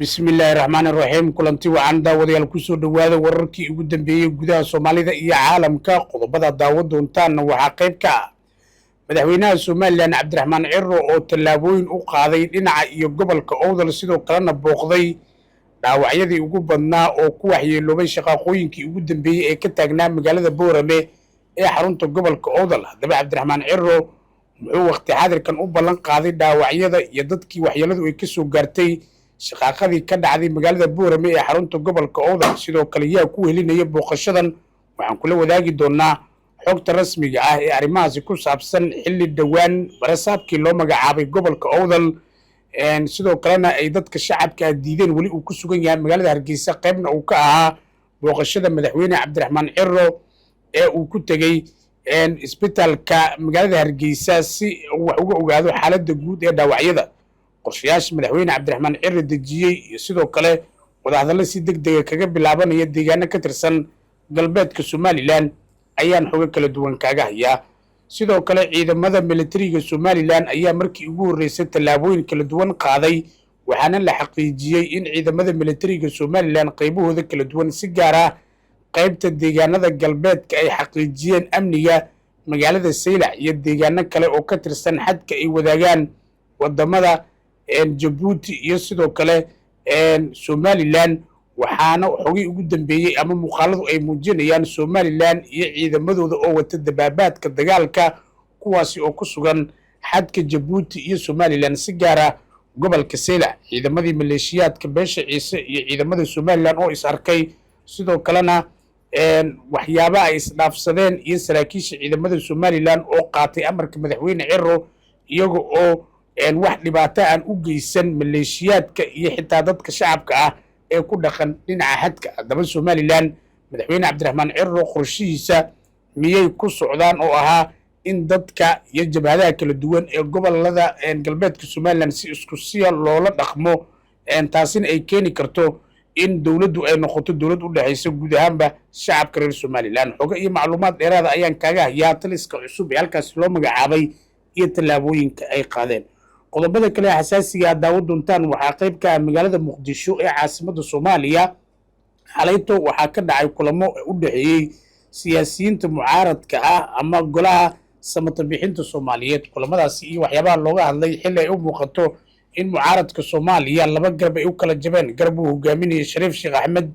Bismillaahi raxmaani raxiim. Kulanti wacan, daawadayaal. Kusoo dhowaada wararkii ugu dambeeyey gudaha Soomaalida iyo caalamka. Qodobada daawo doontaanna waxaa qayb ka ah madaxweynaha Somaliland Cabdiraxmaan Ciro oo tallaabooyin u qaaday dhinaca iyo gobolka Owdal, sidoo kalena booqday dhaawacyadii ugu badnaa oo ku waxyeeloobay shaqaaqooyinkii ugu dambeeyey ee ka taagnaa magaalada Boorame ee xarunta gobolka Owdal. Haddaba, Cabdiraxmaan Ciro muxuu waqti xaadirkan u ballan qaaday dhaawacyada iyo dadkii waxyeeladu ay kasoo gaartay shaqaaqadii ka dhacday magaalada Boorame ee xarunta gobolka Owdal? Sidoo kale, yaa ku wehelinaya booqashadan? Waxaan kula wadaagi doonaa xogta rasmiga ah ee arrimahaasi ku saabsan, xilli dhowaan barasaabkii loo magacaabay gobolka Owdal, sidoo kalena ay dadka shacabka diideen, weli uu ku sugan yahay magaalada Hargeysa, qaybna uu ka ahaa booqashada madaxweyne Cabdiraxmaan Ciro ee uu ku tegey isbitaalka magaalada Hargeysa si uu wax uga ogaado xaaladda guud ee dhaawacyada. Qorshayaasha madaxweyne Cabdiraxmaan Ciro dejiyey iyo sidoo kale wadahadallo si deg dega kaga bilaabanaya deegaano ka tirsan galbeedka Somaliland ayaan xogo kala duwan kaaga hayaa. Sidoo kale, ciidamada militariga Somaliland ayaa markii ugu horreysay tallaabooyin kala duwan qaaday, waxaana la xaqiijiyey in ciidamada militariga Somaliland qaybahooda kala duwan, si gaar ah qaybta deegaanada galbeedka, ay xaqiijiyeen amniga magaalada Saylac iyo deegaano kale oo ka tirsan xadka ay wadaagaan wadamada Jabuuti iyo sidoo kale Somaliland. Waxaana xogii ugu dambeeyey ama muuqaaladu ay muujinayaan Somaliland iyo ciidamadooda oo wata dabaabaadka dagaalka, kuwaasi oo ku sugan xadka Jabuuti iyo Somaliland, si gaara gobolka Saylac. Ciidamadii maleeshiyaadka beesha Ciise iyo ciidamada Somaliland oo is arkay, sidoo kalena waxyaaba ay isdhaafsadeen, iyo saraakiisha ciidamada Somaliland oo qaatay amarka madaxweyne Ciro, iyaga oo wax dhibaato aan u geysan maleeshiyaadka iyo xitaa dadka shacabka ah ee ku dhaqan dhinaca xadka. Haddaba, Somaliland, madaxweyne Cabdiraxmaan Ciro qorshihiisa miyay ku socdaan oo ahaa in dadka iyo jabhadaha kala duwan ee gobolada galbeedka Somaliland si isku siya loola dhaqmo, taasina ay keeni karto in dowladdu ay noqoto dowlad u dhexaysa guud ahaanba shacabka reer Somaliland? Xogo iyo macluumaad dheeraada ayaan kaaga hayaa taliska cusub ee halkaasi loo magacaabay iyo tallaabooyinka ay qaadeen. Qodobada kale ee xasaasiga aad daawo doontaan waxaa qayb ka ah magaalada Muqdisho ee caasimadda Soomaaliya. Xalayto waxaa ka dhacay kulamo u dhexeeyey siyaasiyiinta mucaaradka ah ama Golaha Samata Bixinta Soomaaliyeed. Kulamadaasi iyo waxyaabaha looga hadlay, xilli ay u muuqato in mucaaradka Soomaaliya laba garab ay u kala jabeen: garab uu hogaaminayo Shariif Sheekh Axmed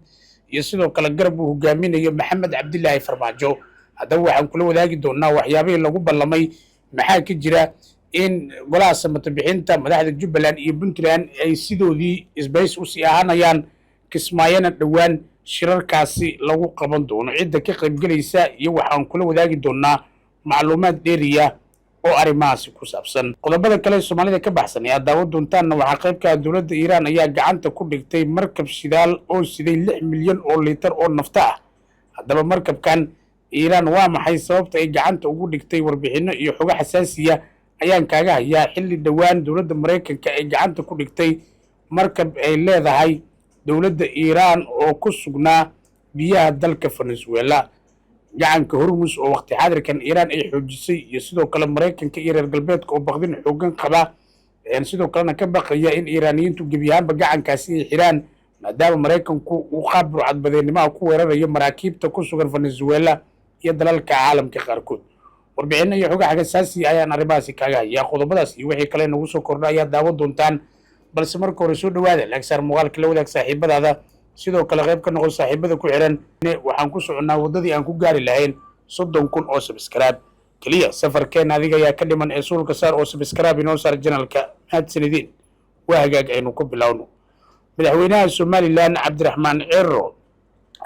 iyo sidoo kale garab uu hogaaminayo Maxamed Cabdilaahi Farmaajo. Haddaba, waxaan kula wadaagi doonaa waxyaabihii lagu ballamay. Maxaa ka jira in Golaha Samata Bixinta, madaxda Jubbaland iyo Puntland ay sidoodii isbays usii ahaanayaan, Kismaayona dhowaan shirarkaasi lagu qaban doono, cidda ka qaybgelaysa? Iyo waxaan kula wadaagi doonaa macluumaad dheeriya oo arrimahaasi ku saabsan. Qodobada kale Soomaalida ka baxsan ee aad daawo doontaanna waxaa qayb ka ah dowladda Iiraan ayaa gacanta ku dhigtay markab shidaal oo siday 6 milyan oo liitar oo nafta ah. Haddaba, markabkan Iiraan waa maxay sababta ay gacanta ugu dhigtay? Warbixinno iyo xogo xasaasiya ayaan kaaga hayaa, xilli dhowaan dowladda Maraykanka ay gacanta ku dhigtay markab ay leedahay dowladda Iiraan oo ku sugnaa biyaha dalka Venezuela. Gacanka Hormus oo waqti xaadirkan Iiraan ay xoojisay, iyo sidoo kale Maraykanka iyo reer galbeedka oo baqdin xoogan qaba, sidoo kalena ka baqaya in Iiraaniyiintu gebi ahaanba gacankaasi ay xiraan, maadaama Maraykanku uu qaab burcadbadeenimaha ku weerarayo maraakiibta ku sugan Venezuela iyo dalalka caalamka qaarkood. Warbixinno iyo xogaha xasaasi ayaan arrimahaasi kaaga hayaa. Qodobadaas iyo wixii kale nagu soo kordha ayaa daawan doontaan, balse marka hore soo dhawaada, like saar muuqaalka, la wadaag saaxiibadaada, sidoo kale qayb ka noqon saaxiibada ku xiran. Waxaan ku soconnaa waddadii aan ku gaari lahayn 30,000 oo subscribe. Keliya safarkeena adiga ayaa ka dhiman ee suulka saar oo subscribe inoo saar channelka. Mahadsanidin. Waa hagaag, aynu ku bilowno. Madaxweynaha Somaliland Cabdiraxmaan Ciro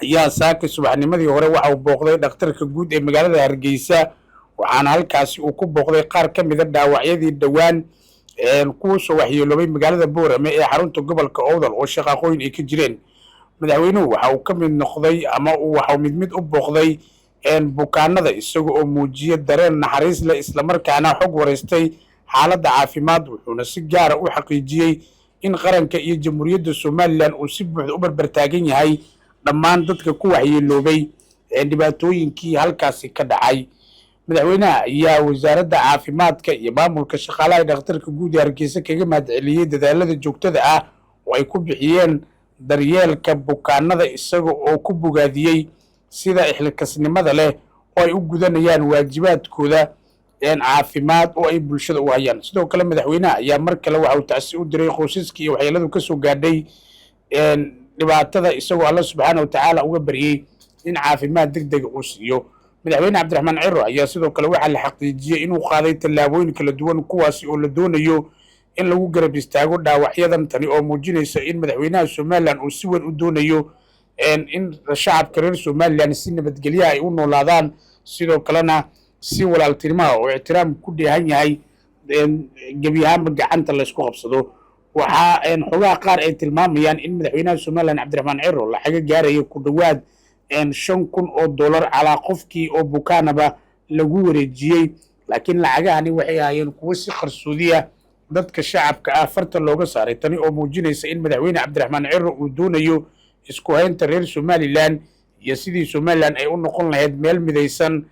ayaa saakay subaxnimadii hore waxa uu booqday dhakhtarka guud ee magaalada Hargeysa, waxaana halkaasi uu ku booqday qaar ka mida dhaawacyadii dhowaan kuwasoo waxyeeloobay magaalada Boorame ee xarunta gobolka Owdal oo shaqaaqooyin ay ka jireen. Madaxweynuhu waxa uu ka mid noqday ama uu waxau mid mid u booqday bukaanada, isaga oo muujiya dareen naxariis leh, islamarkaana xog wareystay xaaladda caafimaad. Wuxuuna si gaara u xaqiijiyey in qaranka iyo Jamhuuriyadda Somaliland uu si buuxda u barbartaagan yahay dhammaan dadka ku waxyeeloobay dhibaatooyinkii halkaasi ka dhacay. Madaxweynaha ayaa wasaaradda caafimaadka iyo maamulka shaqaalaha dhakhtarka guud ee Hargeysa kaga mahadceliyey dadaalada joogtada ah. oo ay ku bixiyeen daryeelka bukaanada, isaga oo ku bogaadiyey sida ixilkasnimada leh oo ay u gudanayaan waajibaadkooda caafimaad oo ay bulshada u hayaan. Sidoo kale madaxweynaha ayaa mar kale waxa uu tacsi u diray qoysaskii iyo waxyeeladu ka soo gaadhay dhibaatada, isagoo Alla subxaana watacaala uga baryey in caafimaad deg dega uu siiyo. Madaxweyne Cabdiraxmaan Ciro ayaa sidoo kale waxaa la xaqiijiyey inuu qaaday tallaabooyin kala duwan, kuwaasi oo la doonayo in lagu garab istaago dhaawacyadan. Tani oo muujinaysa in madaxweynaha Somalilan uu si weyn u doonayo in shacabka reer Somalilan si nabadgelyaha ay u noolaadaan, sidoo kalena si walaaltinimaha oo ixtiraam ku dheehan yahay gebi ahaanba gacanta laysku qabsado. Waxaa xogaha qaar ay tilmaamayaan in madaxweynaha Somalilan Cabdiraxmaan Ciro lacaga gaaraya ku dhowaad 5000 oo dollar calaa qofkii oo bukaanaba lagu wareejiyey, laakiin lacagahani waxay ahaayeen kuwo si qarsoodiya dadka shacabka ah farta looga saaray. Tani oo muujinaysa in madaxweyne Cabdiraxmaan Ciro uu doonayo isku haynta reer Somalilan iyo sidii Somalilan ay u noqon lahayd meel midaysan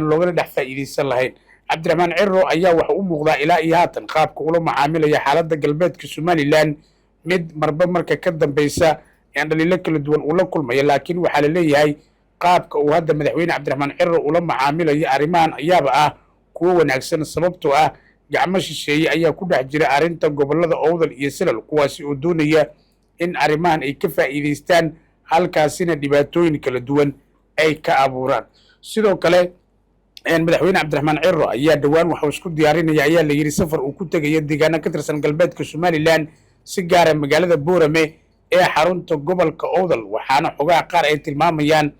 loogana dhex faa'iidaysan lahayn. Cabdiraxmaan Ciro ayaa waxa u muuqdaa ilaa iyo haatan qaabka ula macaamilaya xaaladda galbeedka Somalilan mid marba marka ka dambaysa dhaliilo kala duwan uu la kulmaya, laakiin waxaa la leeyahay qaabka uu hadda madaxweyne Cabdiraxmaan Ciro ula macaamilayo arrimahan ayaaba ah kuwo wanaagsan, sababtoo ah gacmo shisheeye ayaa ku dhex jira arrinta gobollada Owdal iyo Salal, kuwaasi oo doonaya in arrimahan ay ka faa'iidaystaan, halkaasina dhibaatooyin kala duwan ay ka abuuraan. Sidoo kale madaxweyne Cabdiraxmaan Ciro ayaa dhowaan waxuu isku diyaarinaya ayaa la yidhi safar uu ku tegayo deegaano ka tirsan galbeedka Somalilan, si gaara magaalada Boorame ee xarunta gobolka Owdal, waxaana xogaha qaar ay tilmaamayaan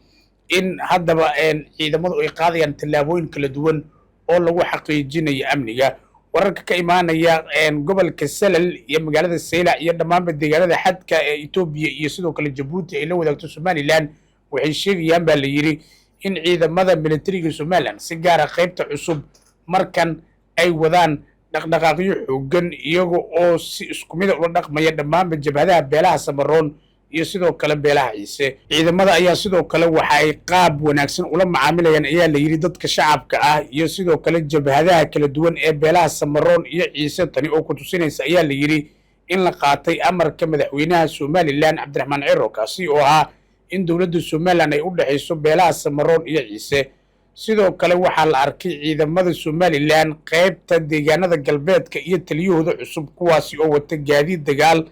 in haddaba ciidamadu ay qaadayaan tallaabooyin kala duwan oo lagu xaqiijinayo amniga. Wararka ka imaanaya gobolka Salal iyo magaalada Saylac iyo dhammaanba deegaanada xadka ee Etoobiya iyo sidoo kale Jabuuti ay la wadaagto Somalilan waxay sheegayaan baa la yidhi in ciidamada militariga Somalilan, si gaara qaybta cusub, markan ay wadaan dhaqdhaqaaqyo xoogan, iyaga oo si isku mida ula dhaqmaya dhammaanba jabhadaha beelaha Samaroon iyo sidoo kale beelaha Ciise. Ciidamada ayaa sidoo kale waxa ay qaab wanaagsan ula macaamilayaan ayaa la yidhi dadka shacabka ah iyo sidoo kale jabhadaha kala duwan ee beelaha Samaroon iyo Ciise. Tani oo ku tusinaysa ayaa la yidhi in la qaatay amarka madaxweynaha Somalilan Cabdiraxmaan Ciro, kaasi oo ahaa in dowladda Somalilan ay u dhexayso beelaha Samaroon iyo Ciise. Sidoo kale waxaa la arkay ciidamada Somalilan qaybta deegaanada galbeedka iyo taliyahooda cusub, kuwaasi oo wata gaadiid dagaal,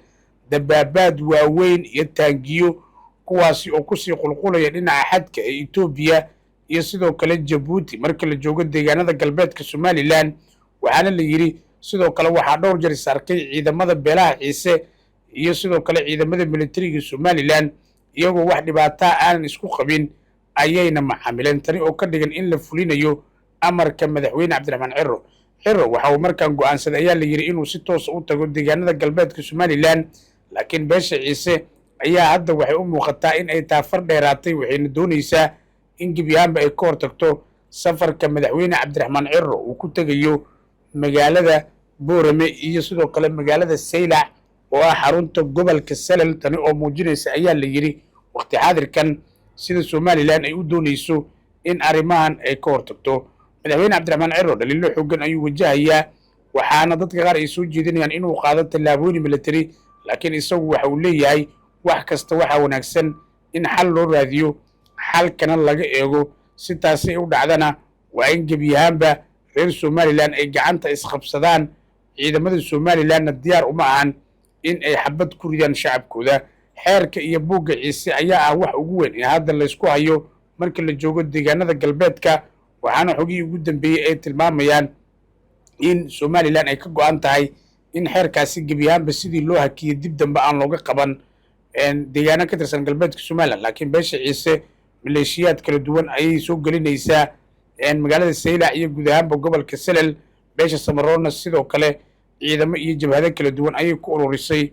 dabaabaad waaweyn iyo taangiyo, kuwaasi oo kusii qulqulaya dhinaca xadka ee Etoobiya iyo sidoo kale Jabuuti marka la joogo deegaanada galbeedka Somalilan. Waxaana la yidhi sidoo kale waxaa dhowr jeer is arkay ciidamada beelaha Ciise iyo sidoo kale ciidamada militariga Somalilan, iyagoo wax dhibaataa aanan isku qabin ayayna macaamileen. Tani oo ka dhigan in la fulinayo amarka madaxweyne Cabdiraxmaan Ciro. Ciro waxa uu markaan go'aansaday ayaa la yidhi inuu si toosa u tago deegaanada galbeedka Somalilan, laakiin beesha Ciise ayaa hadda waxay u muuqataa in ay taafar dheeraatay, waxayna doonaysaa in gebi ahaanba ay ka hortagto safarka madaxweyne Cabdiraxmaan Ciro uu ku tegayo magaalada Boorame iyo sidoo kale magaalada Saylac oo ah xarunta gobolka Salal. Tani oo muujinaysa ayaa la yidhi waqti xaadirkan sida Somalilan ay u doonayso in arrimahan ay ka hortagto. Madaxweyne Cabdiraxmaan Ciro dhaliilo xoogan ayuu wajahayaa, waxaana dadka qaar ay soo jeedinayaan inuu qaado tallaabooyin military, laakiin isagu waxa uu leeyahay wax kasta waxaa wanaagsan in xal loo raadiyo, xalkana laga eego. Si taasi ay u dhacdana waa in gebi ahaanba reer Somalilan ay gacanta isqabsadaan. Ciidamada Somalilanna diyaar uma ahan in ay xabad ku ridaan shacabkooda. Xeerka iyo buugga Ciise ayaa ah wax ugu weyn ee hadda laysku hayo marka la joogo deegaanada galbeedka, waxaana xogihii ugu dambeeyey ay tilmaamayaan in Somalilan ay ka go'an tahay in xeerkaasi gebi ahaanba sidii loo hakiyey dib dambe aan looga qaban deegaano ka tirsan galbeedka Somalilan. Laakiin beesha Ciise maleeshiyaad kala duwan ayay soo gelinaysaa magaalada Saylac iyo guud ahaanba gobolka Salal. Beesha Samaroonna sidoo kale ciidamo iyo jabhado kala duwan ayay ku ururisay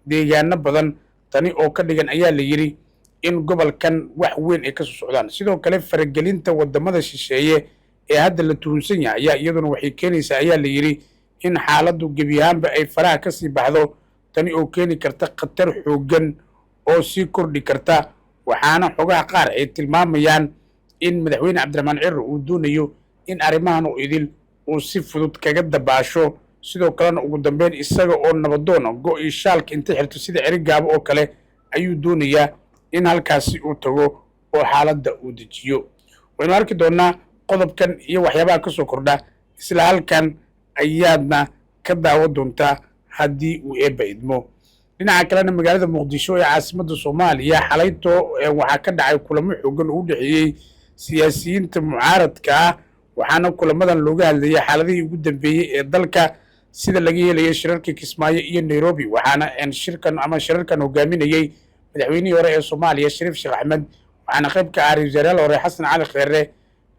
deegaano badan. Tani oo ka dhigan ayaa la yidhi in gobolkan wax weyn ay kasoo socdaan. Sidoo kale faragelinta wadamada shisheeye ee hadda la tuhunsan yahay ayaa iyaduna waxay keenaysaa ayaa la yidhi in xaaladdu gebi ahaanba ay faraha kasii baxdo, tani oo keeni karta khatar xooggan oo sii kordhi karta. Waxaana xogaha qaar ay tilmaamayaan in madaxweyne Cabdiraxmaan Ciro uu doonayo in arrimahan oo idil uu si fudud kaga dabaasho. Sidoo kalena ugu dambeyn isaga oo nabadoona go-i shaalka inta xirto sida Cerigaabo oo kale ayuu doonayaa in halkaasi uu tago oo xaaladda uu dejiyo. Waynu arki doonnaa qodobkan iyo waxyaabaha ka soo kordha. Isla halkan ayaadna ka daawo doontaa haddii uu Eebba idmo. Dhinaca kalena, magaalada Muqdisho ee caasimadda Soomaaliya xalayto waxaa ka dhacay kulamo xoogan oo u dhexeeyey siyaasiyiinta mucaaradka ah, waxaana kulamadan looga hadlayay xaaladihii ugu dambeeyey ee dalka, sida laga yeelaya shirarkii Kismaayo iyo Nairobi. Waxaana shirkan ama shirarkan hogaaminayey madaxweynihii hore ee Soomaaliya, Shariif Sheekh Axmed, waxaana qayb ka ah ra-isul wasaarayaal hore Xasan Cali Kheere,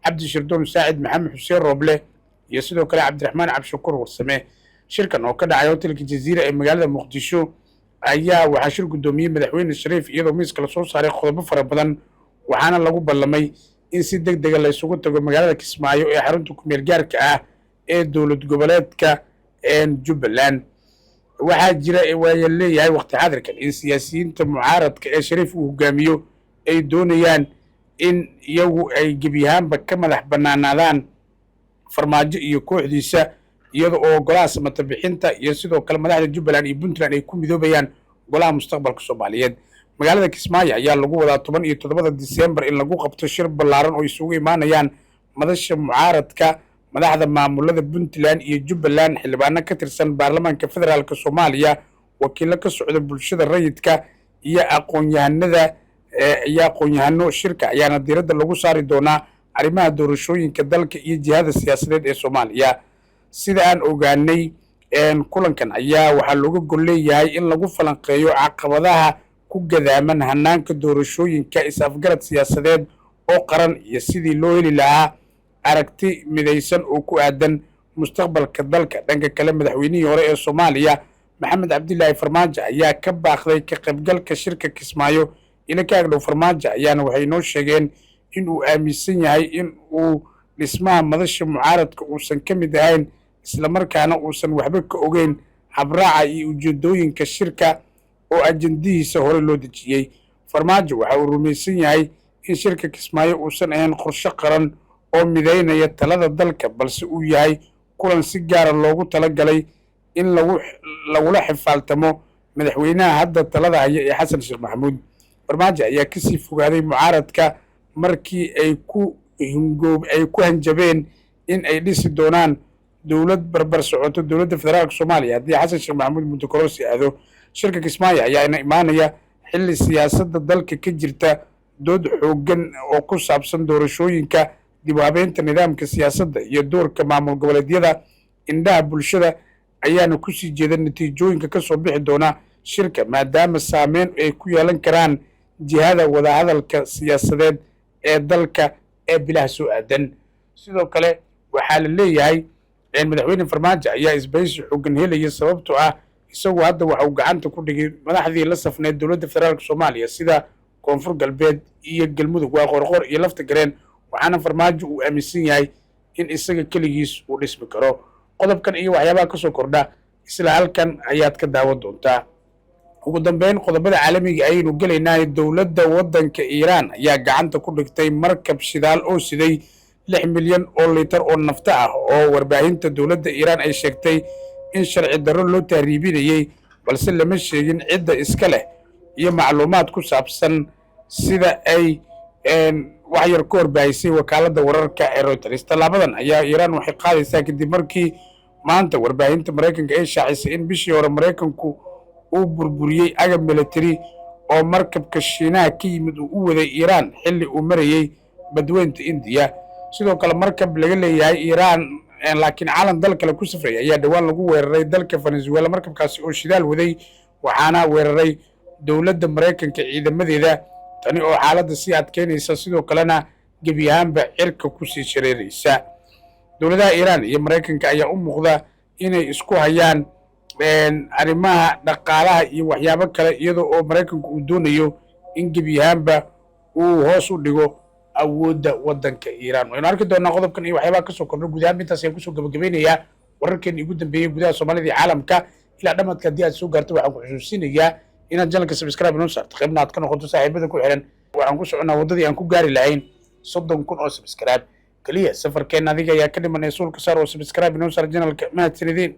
Cabdi Shirdoon Saacid, Maxamed Xuseen Rooble iyo sidoo kale Cabdiraxmaan Cabdishakuur Warsame. Shirkan oo ka dhacay hotelka Jaziira ee magaalada Muqdisho ayaa waxaa shir guddoomiyey madaxweyne Shariif, iyadoo miiska lasoo saaray qodobo fara badan, waxaana lagu ballamay in si deg dega laysugu tago magaalada Kismaayo ee xarunta kumeel gaarka ah ee dowlad goboleedka Jubbaland. Waxaa jira waaya leeyahay waqti xaadirkan in siyaasiyiinta mucaaradka ee Shariif uu hogaamiyo ay doonayaan in iyagu ay gebi ahaanba ka madax bannaanaadaan Farmaajo iyo kooxdiisa, iyada oo golaha samata bixinta iyo sidoo kale madaxda Jubbaland iyo Puntland ay ku midoobayaan golaha mustaqbalka Soomaaliyeed. Magaalada Kismaayo ayaa lagu wadaa 17-da Disembar in lagu qabto shir ballaaran oo isugu imaanayaan madasha mucaaradka, madaxda maamulada Puntland iyo Jubbaland, xildhibaano ka tirsan baarlamaanka federaalka Soomaaliya, wakiilo ka socda bulshada rayidka iyo aqoon-yahanada iyo aqoon-yahano. Shirka ayaana diiradda lagu saari doonaa arrimaha doorashooyinka dalka iyo jihada siyaasadeed ee Soomaaliya. Sida aan ogaanay, kulankan ayaa waxaa looga gol leeyahay in lagu falanqeeyo caqabadaha ku gadaaman hanaanka doorashooyinka, is-afgarad siyaasadeed oo qaran iyo sidii loo heli lahaa aragti midaysan oo ku aadan mustaqbalka dalka. Dhanka kale, madaxweynihii hore ee Soomaaliya Maxamed Cabdilaahi Farmaajo ayaa ka baaqday ka qaybgalka shirka Kismaayo. Ila ka agdhow Farmaajo ayaana waxay noo sheegeen in uu aaminsan yahay in uu dhismaha madasha mucaaradka uusan ka mid ahayn, islamarkaana uusan waxba ka ogeyn habraaca iyo ujeedooyinka shirka oo ajandihiisa hore loo dejiyey. Farmaajo waxa uu rumaysan yahay in shirka Kismaayo uusan ahayn qorshe qaran oo midaynaya talada dalka, balse uu yahay kulan si gaara loogu talagalay in lagu lagula xifaaltamo madaxweynaha hadda talada haya ee Xasan Sheekh Maxamuud. Farmaajo ayaa kasii fogaaday mucaaradka markii ay ku hingoob ay ku hanjabeen in ay dhisi doonaan dowlad barbar socoto dowladda federaalka Soomaaliya haddii Xasan Sheekh Maxamuud muddo kororsi aado. Shirka Kismaayo ayaana imaanaya xilli siyaasadda dalka ka jirta dood xooggan oo ku saabsan doorashooyinka, dib u habeynta nidaamka siyaasadda iyo doorka maamul goboleedyada. Indhaha bulshada ayaana kusii jeeda natiijooyinka ka soo bixi doona shirka, maadaama saameyn ay ku yeelan karaan jihada wadahadalka siyaasadeed ee dalka ee bilaha soo aadan. Sidoo kale waxaa la leeyahay madaxweyne Farmaajo ayaa isbahaysi xooggan helaya, sababtoo ah isagu hadda waxa uu gacanta ku dhigay madaxdii la safneyd dowladda federaalka Soomaaliya sida Koonfur Galbeed iyo Galmudug, waa Qorqor iyo Lafta Gareen, waxaana Farmaajo uu aaminsan yahay in isaga keligiis uu dhismi karo. Qodobkan iyo waxyaabaha ka soo kordha isla halkan ayaad ka daawan doontaa. Ugu dambeyn, qodobada caalamiga ayaynu gelaynaa. Dowladda waddanka Iiraan ayaa gacanta ku dhigtay markab shidaal oo siday 6 milyan oo litar oo nafta ah, oo warbaahinta dowladda Iiraan ay sheegtay in sharci darro loo tahriibinayey, balse lama sheegin cidda iska leh iyo macluumaad ku saabsan, sida ay wax yar ka warbaahisay wakaaladda wararka ee Reuters. Tallaabadan ayaa Iiraan waxay qaadaysaa kadib markii maanta warbaahinta Maraykanka ay shaacisay in bishii hore Maraykanku uu burburiyey agab military oo markabka Shiinaha ka yimid uu u waday Iiraan xilli uu marayey badweynta Indiya. Sidoo kale, markab laga leeyahay Iiraan laakiin calan dal kale ku safray ayaa dhowaan lagu weeraray dalka Venezuela, markabkaasi oo shidaal waday, waxaana weeraray dowladda Maraykanka ciidamadeeda, tani oo xaaladda sii adkeynaysa, sidoo kalena gebi ahaanba cirka kusii shareeraysa. Dowladaha Iiraan iyo Maraykanka ayaa u muuqda inay isku hayaan arrimaha dhaqaalaha iyo waxyaabo kale, iyadoo oo Maraykanku uu doonayo in gebi ahaanba uu hoos u dhigo awoodda waddanka Iiraan. Waynu arki doonaa qodobkan iyo waxyaabaha kasoo kordho. Guud ahaan intaas ayaan kusoo gabagabeynayaa wararkeena ugu dambeeyey gudaha Soomaalida iyo caalamka. Ilaa dhamadka haddii aad soo gaarto, waxaan ku xusuusinayaa inaad channelka subscribe inoo saarto, qaybna aad ka noqoto saaxiibada ku xiran. Waxaan ku soconnaa waddadii aan ku gaari lahayn 30,000 oo subscribe. Keliya safarkeenna adiga ayaa ka dhimanaya. Suulka saar oo subscribe inoo saar channelka. Mahadsanideen.